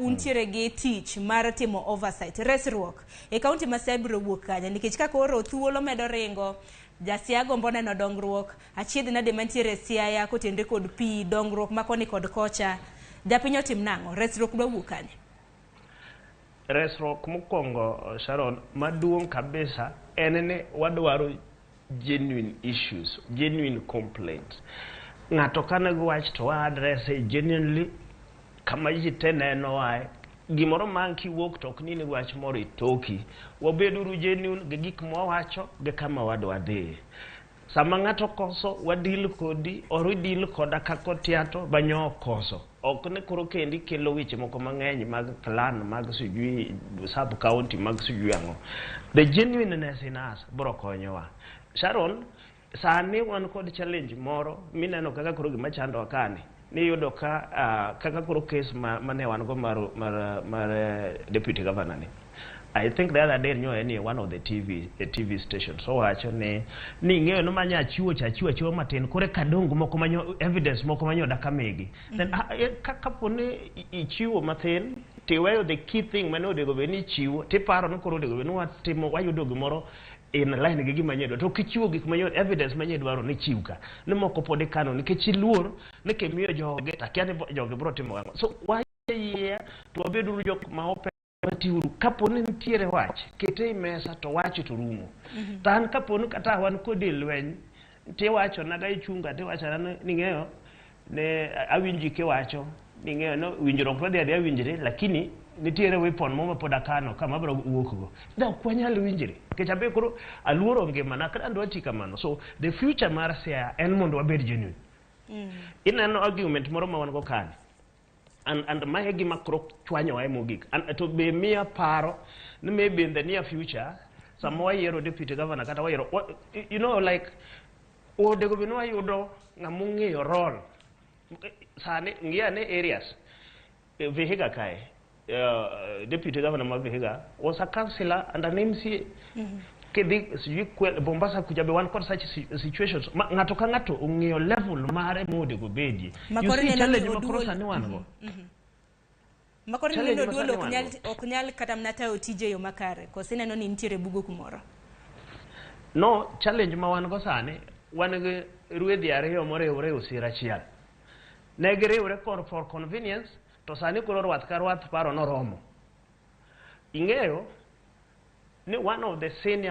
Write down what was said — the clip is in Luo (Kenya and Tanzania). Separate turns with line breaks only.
Untiere gi tich mar timo oversight. Resruok e kaunti ma Siaya biro wuok kanye? Nikech ka koro thuolo medo ringo, Jasiaya gombo neno dongruok, achiedh nade mantiere e Siaya kotenre kod pi, dongruok ma koni kod kocha. Japiny otim nang'o? Resruok dwa wuok kanye?
Resruok mokwongo, Sharon, maduong' kabisa en ni wadwaro genuine issues, genuine complaints. Ng'ato ka nigi wach to wa address genuinely kama ji te nenowae. Gimoro ma kiwuok to ok ni in gi wach moro e toki. Wabeduru genuine gi gik mwawacho gi kama wadwa dhiye. Sama ng'ato koso, wadeal kodi or ideal koda kaka otiato banyo okoso. Ok ni koro kendi kelo weche moko mang'eny mag clan, mag sijui sub county, mag sijui ang'o. The genuineness in us biro konyowa. Sharon, sani wan kod challenge moro mineno kaka koro gima chandowa kani. Niyudo ka kaka koro case ma mane wan go mar deputy governor ni. I think the other day nyo en e one of the TV stations. So wacho ni ing'eyo ni manya achiwo cha achiwo achiwa matin kore kadong moko manyo evidence moko manyo daka megi. Then ka kapo ni ichiwo mathin tiweyo the key thing mane onego bed ni ichiwo, tiparo ni koro onego bed ni watimo wayudo gimoro in line gi gima nyedwa, to kichiwo gik manyo evidence manye dwaro ni chiw ka ni moko pod ikano nikech iluor ni kimiyo jogi to akia ni jogi biro timo ang'o. So wayie to wabeduru jok ma open, watiuru. Kapo ni nitiere wach, kete e mesa to wacho to rumo. To an kapo ni kata wan kodi e lweny, tiwacho naga ichunga, tiwachona ni ing'eyo ne awinji kiwacho ni ing'eyo no winjruok wadhi adhiya winjre, lakini nitiere weapon mo ma pod akano kama abiro wuok go da ok wanyal winjre nikech abe koro aluoro ngimana kata an dwa ti kamano. So the future mar Siaya en mondo wabed genuine. Ineno argument moro ma wan go kani and mae gima koro chwanyowa e mogik and to be miya paro ni maybe in the near future sama wayiero deputy governor kata wayiero like onego bed ni wayudo ng'ama ong'eyo role. Sani ng'i ane areas. Vihiga kae, deputy governor ma Vihiga was a councillor and an MCA. Kidhi sijui Mombasa kucha be wan kod such situations ma ng'ato ka ng'ato ong'eyo level mare monego bedie.
Ma
You
koro
see
ineno ni
challenge ma koro sani wan go.
Ma koro
Challenge
ineno
ma
duol
sani
ok
wan
nyal
go.
Ok nyal kata mana tayo tije e yo makare, koso ineno ni nitiere bugo kumoro?
No, challenge ma wan go sani, wan gi ruedhi ariyo moriwre e osir achiel. Ne giriwre kor for convenience, to sani koro rwath ka rwath paro noromo. Ing'eyo ni one of the senior